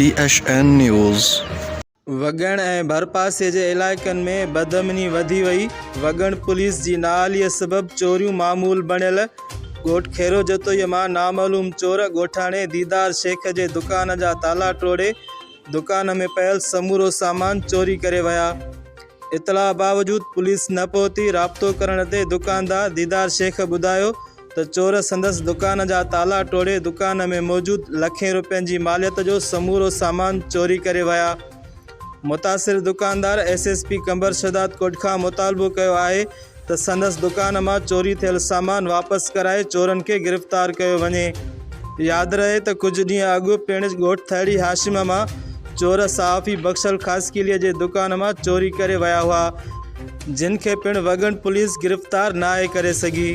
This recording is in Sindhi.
T H N news. Wagan ۽ ڀرپاسي جي علائقن ۾ بدامني وڌي وئي، وڳڻ پوليس جي نااهلي سبب چوريون معمول بڻيل، ڳوٺ خيرو جتوئي مان نامعلوم چور ڳوٺاڻي ديدار شيخ جي دڪان جا تالا ٽوڙي دڪان ۾ پيل سمورو سامان چوري ڪري ويا، اطلاع باوجود پوليس نه پهتي، رابطو ڪرڻ تي دڪاندار ديدار شيخ ٻڌايو ته چور سندس دڪان جا تالا ٽوڙي دڪان ۾ موجود لکين روپين جي ماليت جو سمورو سامان چوري ڪري ويا. متاثر دڪاندار S S P Qambar Shahdadkot کان مطالبو ڪيو آهي ته سندس دڪان مان چوري ٿيل سامان واپس ڪرائي چورن کي گرفتار ڪيو وڃي. ياد رهي ته ڪجهه ڏينهن اڳ پڻ ڳوٺ ٿهڙي هاشم مان چور صحافي بخشل خاصخيلي جي دڪان مان چوري ڪري ويا هئا جن کي پڻ وڳڻ پوليس گرفتار ناهي ڪري سگهي.